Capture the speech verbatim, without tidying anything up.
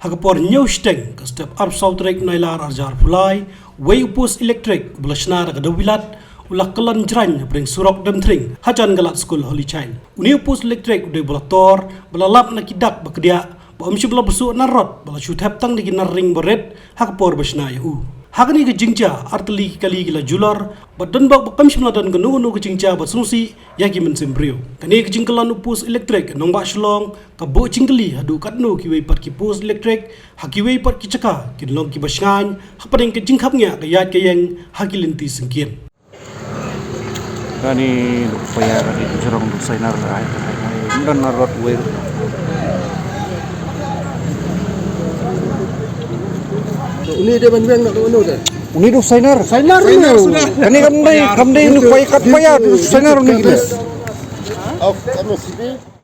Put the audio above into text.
Ha ka por hynñiew shiteng ka step arphew saw tarik Nailar arhajar arphew lai, uwei u post elektrik uba la shna da ka dawilat u la kyllon jraiñ hapdeng surok Demthring hajan ka lad skul Holy Child. Une u post elektrik u dei ba la tor ba la lap na ki dak ba kdiah ba ym shym la pyrsuh nar rot ba la shu thep tang da ki nar ring ba rit ha ka por ba shna ïa u. Ha kane ka jingjia artylli ki kali ki la julor bad don bok ba kam shym la don kano kano ka jingjia ba sngewsih ïa ki mynsiem briew. Kane ka jingkyllon u post elektrik ha Nongbah Shillong ka buh jingkylli haduh katno kiwei pat ki post elektrik ha kiwei pat ki jaka kin long kiba shngaiñ hapdeng ka jingkhapngiah ka ïaid ka ïeng ha ki lynti syngkien. Kane duk paya kane duk jrong duk sainar ai ai ai. Don na rot wei. Uni dei ban weng na uni dei. Uni duk sainar. Sainar. Kane kam dei kam dei duk paya kat paya duk sainar uni kine. Of M S C B.